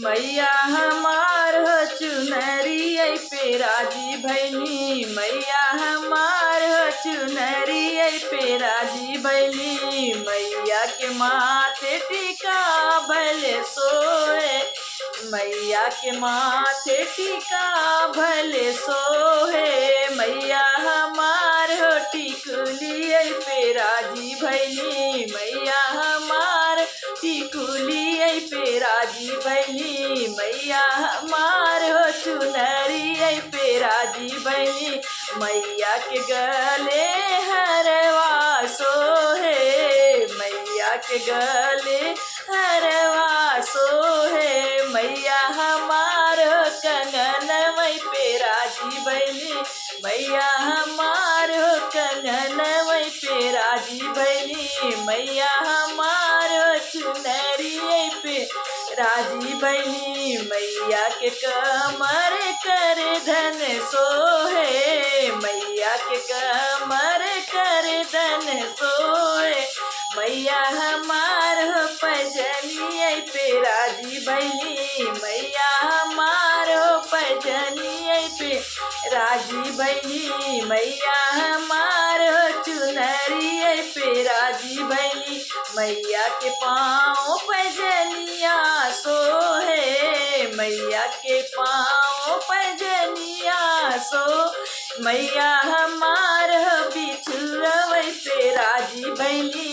मैया हमार हो चुनरी पे राजी भैली, मैया हमार हो चुनरी पे राजी भैली। मैया के माथे टीका भले सोए, मैया के माथे टीका भले सोहे। मैया हमार हो टिकुली पे राजी भैली, मैया हमार टिकुली पे राजी भैली। मैया हमार हो चुनरी पे राजी भैली। मैया के गले हरवा सोहे, मैया के गले हरवा सोहे। मैया हमार कंगन पे राजी भैली, मैया हमार कंगन पे राजी भैली। मैया हमार चुनरी पे राजी भैली। मैया के कमर कर धन सोहे, मैया के कमर कर धन सोहे। मैया हमार पैजनिया पे राजी भैली, मैया हमार पैजनिया पे राजी भैली। मैया हमार चुनरी पे राजी भैली। मैया के पाँव पैजनिया सोहे, मैया के पाँव पैजनिया सो। मैया हमार बिछुआ पे राजी भैली।